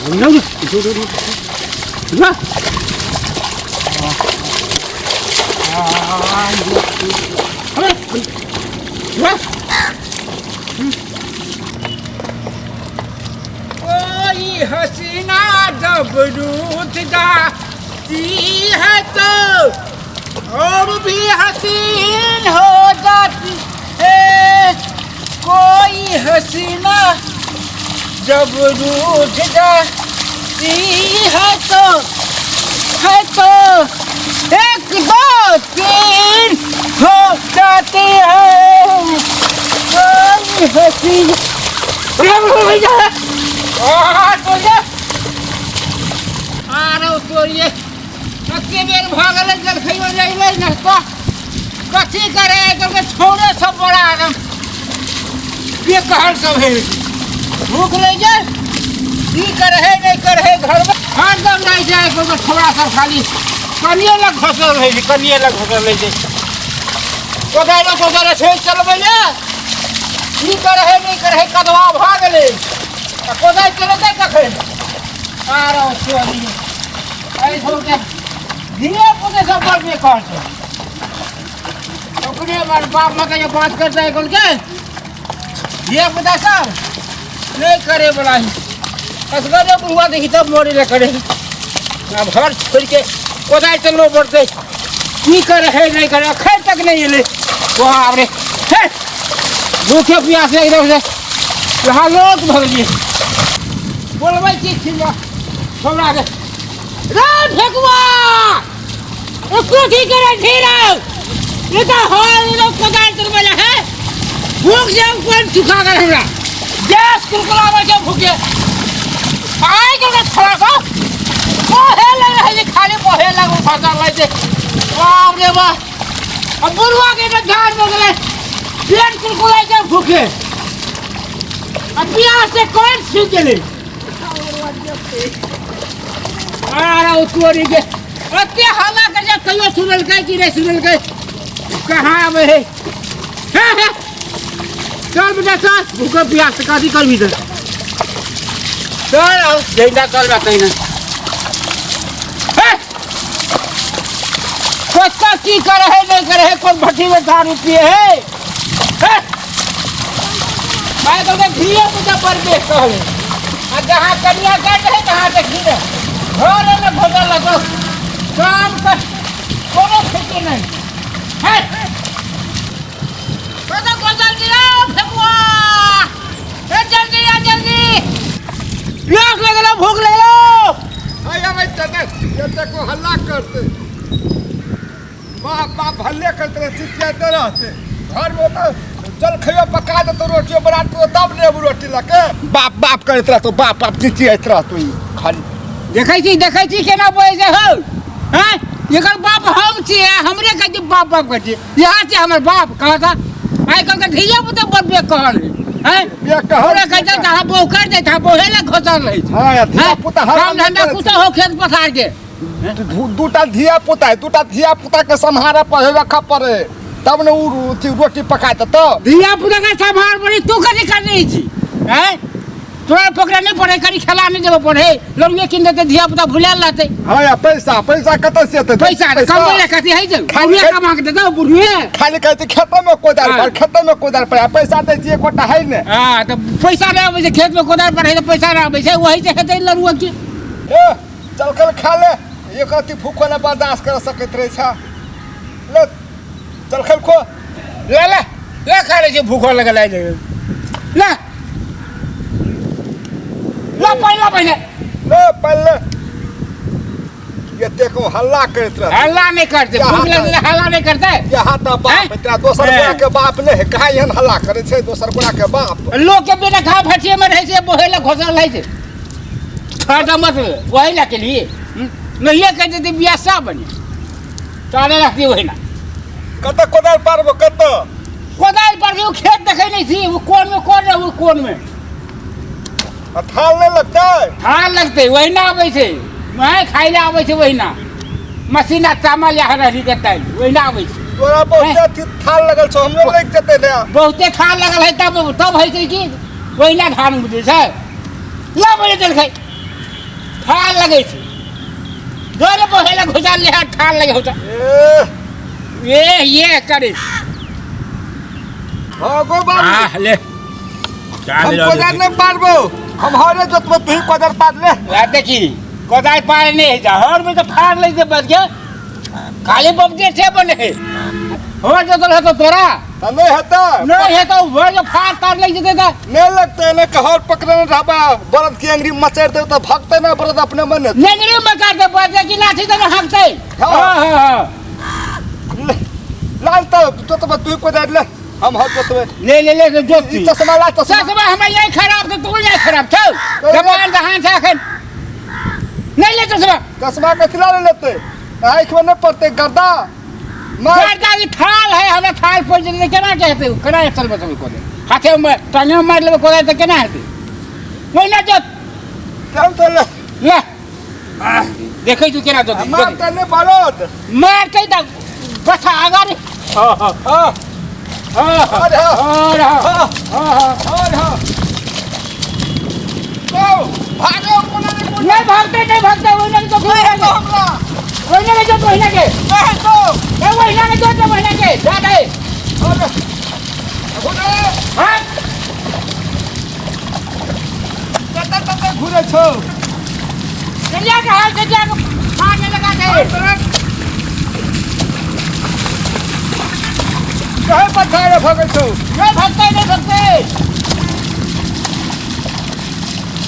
कोई हसीना जब रूठ जाती है तो और भी हसीन हो जाती है। कोई हसीना जब रूठ जाती है तो एक दो तीन हो जाती है। कोई हसीन आरो तोरिए कते बेर भऽ गेलै जलखैयो नहि अयलै नाश्ता कथी करे आइ काल्हिके छौड़े सब बड़ा एकदम बेकहर सब है। भूख लागि गेल की करे है नहि करे है घरमे हरदम रहै छै। आइ काल्हिके छौड़ा सब खाली कनिए लग घसल रहै छै, कनिए लग घसल रहै छै। कोदारि कोदारि छै चलबै लए की करे है नहि करे है कदवा भऽ गेलै आ कोदारि चलेतै कखन। आरो चोरी एहि सबके धिये पुते सब बड़ बेकार छै। ओकरे हमर बाप माता के बात करता है के धिया पुता सब नहीं करे वाला है। असगरे बुढ़वा देखी तब मरे ला करे। अब घर छोड़ के कोदारि चलबो पड़तै। की करे है नहीं करे अखन तक नहीं एलै। बाप रे हे भूखे प्यास एकदम से यहाँ लोक भऽ गेलियै। बोलबै की छियै हमरा के रे फेकुआ कथी करे छी रे? ई तऽ हर लोक कोदारि चलबै लए है। भूख से हम कोन सुखा गेल हमरा गैस कुरकुराबै छै भूखे। आइ काल्हि के छोड़ा सब बहे लग रहै छै, खाली बहे लग फसल लै छै। बाप रे बाप आ बुढ़वा के तऽ ध्यान भऽ गेलै पेट कुरकुराइ छै भूखे आ प्यास से कोन सूखि गेलै। आरे ओ तोरी के ओते हल्ला कर जे कहियो सुनलकै कि नहि सुनलकै। कहाँ आबै है? हे हे चल बेटा चल भूखे प्यास से कथी करबी तऽ चल आओ जहिना चल बा तहिना। हे कत्ता की करे है नहीं करे है कोन भट्ठी में दारू पिए है। हे आइ काल्हि के धिये पुता पर बेच कहले आ जहाँ कनिया कर रहे तहाँ देखी रे घर में घोटल लगो काम कर कोनो खेती नहीं है। तो को जल्दी आओ फेकुआ ए जल्दी आ जल्दी प्यास लगलो भूख लगलो। आइ आबै तते एते को हल्ला करते बाप बाप हल्ले करते रहे चिचियाते रहते। घर में तो जलखैयो पका देतो रोटियो बना देतो तब ने रोटी लके बाप बाप करैत रहतो बाप बाप चिचियाइत रहतो ई खाली। देखै छी केना बजै छै हौ। हैं एकर बाप हम छियै हमरे कहै छै बाप बाप कहै छियै। यहाँ छै हमर बाप कहता आइ काल्हि के धिया पुता बड़ बेकहर है। हैं बेकहर हमरा कहै छै तहाँ बहु कर दे तहाँ बहुए लग घोसल रहै छै। हाँ, धिया पुता हर काम धंधा कुछो हो खेत पथार के। दूटा धिया पुता है दूटा धिया पुता के सम्हारे पड़े रखऽ पड़े तब ने उ अथी रोटी पका देतौ। धिया पुता के सम्हार पड़े तू कथी कर रही छी? हैं तोरा पकड़े नहीं पड़े कनी खेला नहीं देबो पड़े लड़ुए किन देते धिया पुता भुलायल रहते। हाँ या पैसा पैसा कतऽ से एतै? पैसा कमबै लए कथी है जे? खाली बुढ़िए कमा के देतौ बुढ़िए। खाली कहै छै खेते में कोदारि हाँ। पर खेते में कोदारि पर आ पैसा दै छियै एकोटा है ने। हाँ तऽ पैसा नहि आबै छै खेत में कोदारि पर है तऽ पैसा नहि आबै छै वही से हेतै लड़ुआ के। ए चल कल खा ले एक अथी भूखो नहि बर्दाश्त कर सकैत रहै छै। ले चल खल खो। ले ले ले खा ले छै भूखो लगल है। ले ले पहिले पहिले ले पहिले एते को हल्ला करैत रहतै। हल्ला नहीं करते यहाँ भूख तक। लगले हल्ला नहीं करते। यहाँ तऽ बाप हैं? इतना दोसर हैं। गोरा के बाप नहि है कहाँ एहन हल्ला करै छै दोसर गोरा के बाप। लोग के बेटा घाव भटिये में रहै छै बोहे लए घोसल रहै छै। खर्चा मत वही ला के लिए नहीं कह देते बियाह सब बने ताले रखती वही ना। कतऽ कोदारि पारबो कतऽ? कोदारि पारबो ओ खेत देखै नहीं छी वो कोन में कोन रहू कोन में। आ थाल नहि लगतै? थाल लगतै वही ना आबै छै मैं खाइ लए आबै छै वही ना मशीन आ चावल या हरहरी के दालि वही ना आबै छै। तोरा बहुते अथी थाल लगल छौ हमरो लागि जेतै ने। बहुते थाल लगल है तब तब होइ छै कि वही ना धान उपजै छै। ला बजे जलखै। ठाल लगै छै जोरे बहेला घुसा ले ठाल लगे होता। ए। ये ये करे। हाँ गो बाबू। आ ले। हम कोदार नहीं पारबो, हम हरे जोतबो, तू ही कोदार पार ले। ला देखी कोदार पार नहीं है जा, हर में तो फाड़ ले दे बच गया। खाली बम दे से बने है। हर जोतल है तो तोरा। तो नहीं होता। नहीं है तो वो जो फाड़ तार ले जेते ता। नहीं लगते ना कहर पकड़ने रहबा, बरद की अंगरी मचेर दे तो भागते ना बरद अपने मन। नेंगरी मचार दे बरद की लाठी तो हांकते। हाँ। हाँ, हाँ, हाँ। लाल तो जोतबो, तू ही कोदार ले, हम हर जोतबे। ले, ले, ले, जोत। ई चश्मा ला, चश्मा। चश्मा हमार यही खराब तो तू यही खराब छौ। तो जबान दहान छै अखन। नहीं ले चश्मा। चश्मा कथी ला लेते? आँख में नहीं पड़ते गर्दा। मार। गर्दा ई थाल है, हमरा थाल पड़ जेतै केना के हेतै? केना चलबै सब कोदे? हाथे में टांगे में मारि लेबै कोदारि तऽ केना हेतै? ओहिना जोत। चल तो ले। ले। देखै छी केना जोतै। मारतै नहि बरद। मारतै तऽ बछा आगाँ रे। हाँ, हाँ, हाँ। हाँ, हाँ। अरे हाँ। अरे हाँ। हाँ। हाँ, हाँ। अरे हाँ। गो, भागो, कोना ने कोना। नहीं भागते, नहीं भागते, ओहिना के जोत, ओहिना के। हमरा। ओहिना के जोत, ओहिना के। नहीं तो। ए, ओहिना के जोत, ओहिना के। जा दे। अरे। घुरे। हाँ। कतऽ कतऽ घुरे छौ? चलिया के हाल, चलिया के मारने लगा दे। कहे पठारे भगै छौ? नहीं भागते, नहीं भागते।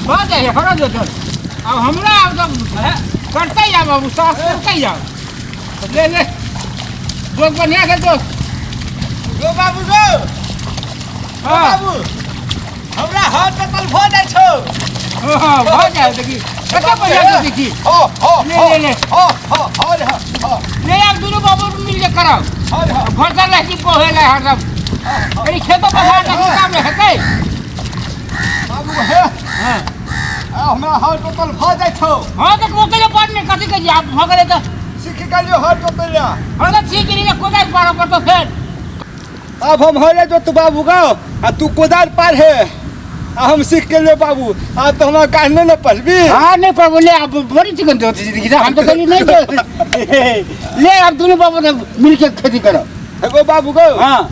भाग जाए, हरा जो चल। अब हमरा अब तो करते ही जाओ बाबू, साफ करते ही जाओ। ले, ले। जोत बढ़िया से जोत। गो बाबू, गो। गो हाँ। बाबू, हमरा हाथ में तल भऽ जाइ छौ। हाँ, हाँ, भऽ जाइ देखी। कते बढ़िया से देखी। हो, हो, ले, हो, ले, ले। हो, हो, हो, हो, हो। ले, अब दुनू बाबू मिल के कराओ। हो, हो। घर से लहकी पोहे ले हरदम। अरे खेतो पसार के काम नहीं हेतै। बाबू, हे। हाँ। आ, हमरा हर जोतल भऽ जाइ छौ। हाँ, तऽ ओते जे बड़ नहि कथी कहै छी, आब भऽ गेलै तऽ। सीख गेलियौ हर जोतै लए। हाँ, तऽ सीख गेलियै, कोदारि पारऽ पड़तौ फेर। अब हम हरे जोतू बाबू गौ, आ तू कोदारि पार हे। आ हम सीख गेलियौ बाबू, आब तऽ हमरा काज नहि ने पढ़बी। हाँ, नहि पढ़बो, ले, आब बड़ी चिकन जोतै छी, देखी, हम तऽ कहलियै नहि जोतै। ले, आब दुनू बाबू ने मिलके खेती करब। एगो बाबू गौ। हाँ।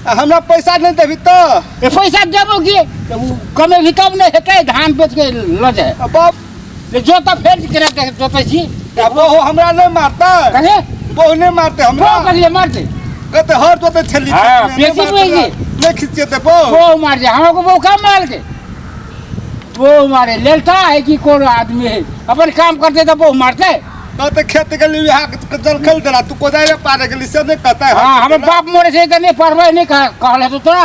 आ हमरा पैसा नहि देबही तऽ? ए, पैसा देबौ की? ओ कमेबही तब ने हेतै, धान बेच के लऽ जाए। आ बाप। ले, जोतऽ फेर केना जोतै छी? आ बहु हमरा नहि मारतै? कहे? बहु नहि मारतै हमरा? बहु कथी लए मारतै? कहतै हर जोतै छली। हाँ, नहि बेसी मारतै बुझै छी। नहि खिचियतै बहु। बहु मार जाए, हमरा को बहु कहाँ मारलकै? बहु मारे लेलता है कि कोनो आदमी है अपन काम करते तऽ बहु मारतै? कहतै खेत गेली यहाँ जल खेल देला, तू कोदारि पारे गेली से नहि कहतै। हाँ, हमर बाप मरे छै तऽ नहि पढ़बै, नहि कहल हेतौ तोरा?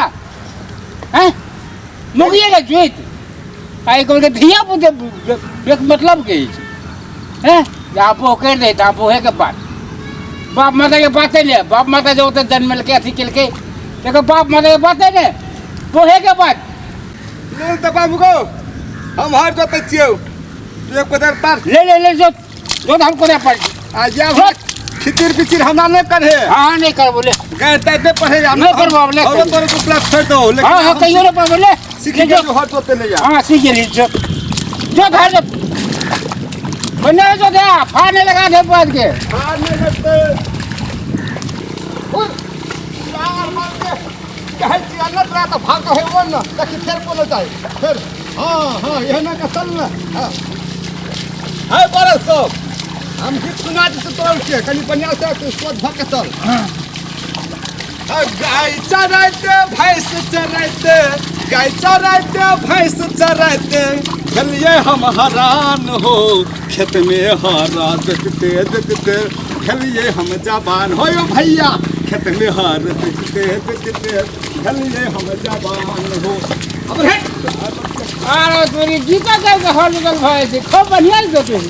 हैं? मुगिए के जोइत। आइ काल्हि के धिया पुते एक मतलब के अछि। हैं? जे आब बहु करि दे तऽ आब बहुए के बात। बाप माता के बाते नहि, बाप माता जे ओतऽ जन्मेलकै अथी केलकै, तकर बाप माता के बाते नहि, बहुए के बात। ले तऽ बाबू गौ, हम हर जोतै छियौ, तू एक कोदारि पार। ले, ले, ले, जोत, जोत, हम कोदारि पार। आ जाब खिचिर पिचिर हमरा नहि करहे। हाँ, हाँ, नहि करबो, ले। गाय ताय नहि पढ़े, हम नहि करबो, हम नहि औरो करबो। तोरे उपला छोड़ि दहो, लेकिन हाँ, हाँ, हम कहियो नहि पढ़बो, ले। सीख ले, गेलियौ, जोत। हर जोतै ले जा। हाँ, सीख गेली, जोत। जोत, हर जोत। बन्ने जोत है, फाड़ नहीं लगा दे बाद के। फाड़ नहीं लगते। उड़। यार, मार के। कहै छी, अन्नत रहा तऽ भाग है ओ न। देखी, फेर कोनो जाय। फेर। हाँ, हाँ, एहना के चल न। हाँ। है बरस सब। हम गीत सुना दै छी तोरा के, कनि बढ़िआँ से तू सोच भऽ के चल। हाँ, गाय चराइते भैंस चराइते, गाय चराइते भैंस चराइते, गेलियै हम हरान हो, खेत में हरा देखते देखते गेलियै हम जवान हो। यौ भैया, खेत में हर देखते देखते गेलियै हम जवान हो। अब रे। अरे तोरी गीता गाय के हर निकल भए छै, खूब बढ़िया जोतै छै।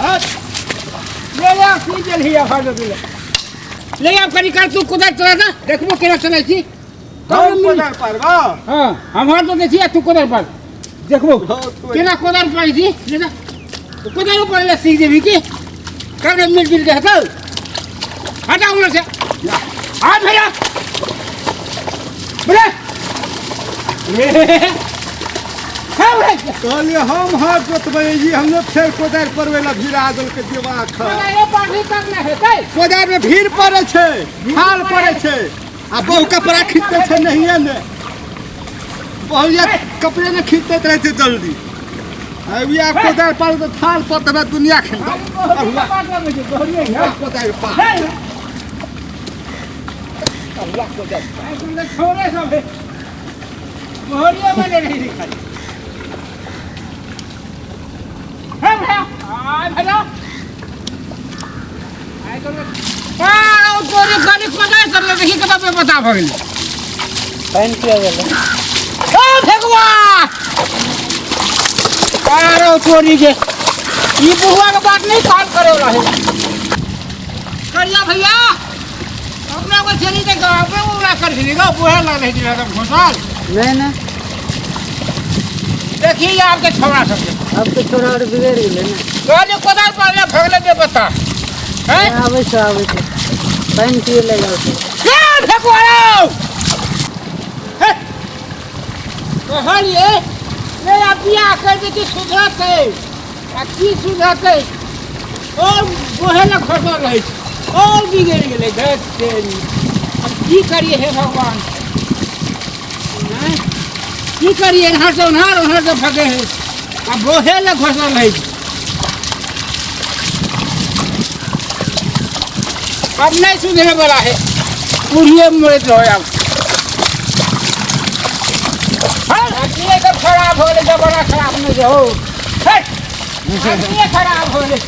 हट। ले ले, की गेलही हर जोतै ले। ले आब कनि काल तू कोदारि चला दे, देखबो केना चलै छी। हम कोदारि पारबा? हाँ, हम हर जोतै छी आ तू कोदारि पार। देखबो हाँ, तू केना कोदारि पारै छी। ले जा। तू कोदारि पारै लए सीख जेबही की? कब मिल जुल के हेतौ? हटा उमहर से। आ भैया। बोले। कहलिए हम हाथ जोतबै जी, हम ने फेर कोदारि पड़बै ला भीड़ा देलकै दिमाग खराब। कोदारि में भीड़ पड़ै छै, थाल पड़ै छै, आ बहु कपड़ा खींचते छै नहिए ने, बहु या कपड़े ने खींचते रहै छै जल्दी। आ या कोदारि पार तऽ थाल पर तऽ दुनिया खेल कोदारि पार। छोड़े सब है मोहरिया में नहीं खाली। हे भैया आय भैया आय तो आ तोरी खाली कोदारि सब देखी कता पे बता भगल पानि पिया गेलै। ओ फेकुआ अरे तोरी के ई बुढ़वा के बात नहीं कान करे वाला है। करिया भैया अपना को चली दे अपने को उड़ा कर दिली गो बूढ़ा लग रही थी एकदम घोसाल। नहीं ना देखिए आपके छोड़ा सबके अब तो छोड़ा और बिगड़ गेलै ने। कहलिए कोदार पर ले भगले बे बता हैं आबै छै आबै छै पानि पिए ले जाउ छै। के फेकुआ हे कहलिए ले आ बियाह कर दे कि सुधरतै आ की सुधरतै और बोहे ले खसल रहै छै और बिगड़ गेलै धत तेरी। अब की करिए हे भगवान हैं की करिए इन्हर से उन्हर उन्हर से फगे है आ बोहे ले खसल रहै छै। अब नहीं सुधरे वाला है, बूढ़िए मरैत रहो अब। खराब हो गए, जमाना खराब नहीं हो, खराब हो गए।